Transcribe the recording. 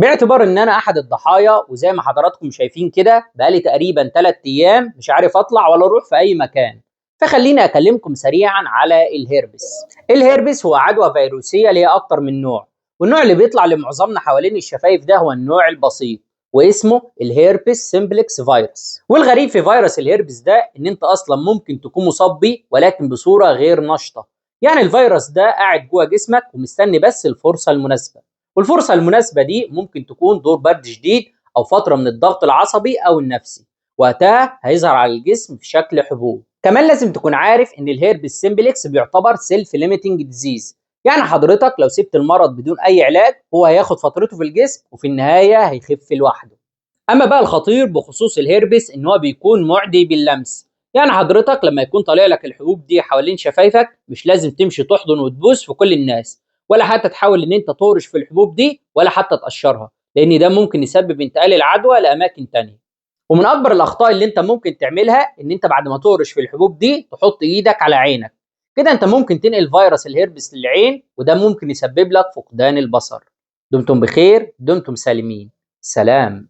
باعتبار ان انا احد الضحايا، وزي ما حضراتكم شايفين كده بقالي تقريبا 3 ايام مش عارف اطلع ولا اروح في اي مكان، فخليني اكلمكم سريعا على الهربس. الهربس هو عدوى فيروسيه ليها اكتر من نوع، والنوع اللي بيطلع لمعظمنا حوالين الشفايف ده هو النوع البسيط واسمه ال herpes simplex virus. والغريب في فيروس الهربس ده ان انت اصلا ممكن تكون مصاب بيه ولكن بصورة غير نشطة، يعني الفيروس ده قاعد جوه جسمك ومستني بس الفرصة المناسبة، والفرصة المناسبة دي ممكن تكون دور برد شديد او فترة من الضغط العصبي او النفسي، وقتها هيظهر على الجسم في شكل حبوب. كمان لازم تكون عارف ان ال herpes simplex بيعتبر self limiting disease، يعني حضرتك لو سبت المرض بدون اي علاج هو هياخد فترته في الجسم وفي النهاية هيخف لوحده. اما بقى الخطير بخصوص الهربس ان هو بيكون معدي باللمس، يعني حضرتك لما يكون طالع لك الحبوب دي حوالين شفايفك مش لازم تمشي تحضن وتبوس في كل الناس، ولا حتى تحاول ان انت تورش في الحبوب دي ولا حتى تقشرها، لان ده ممكن يسبب انتقال العدوى لاماكن تانية. ومن اكبر الاخطاء اللي انت ممكن تعملها ان انت بعد ما تورش في الحبوب دي تحط ايدك على عينك، كده انت ممكن تنقل فيروس الهربس للعين وده ممكن يسبب لك فقدان البصر. دمتم بخير، دمتم سالمين، سلام.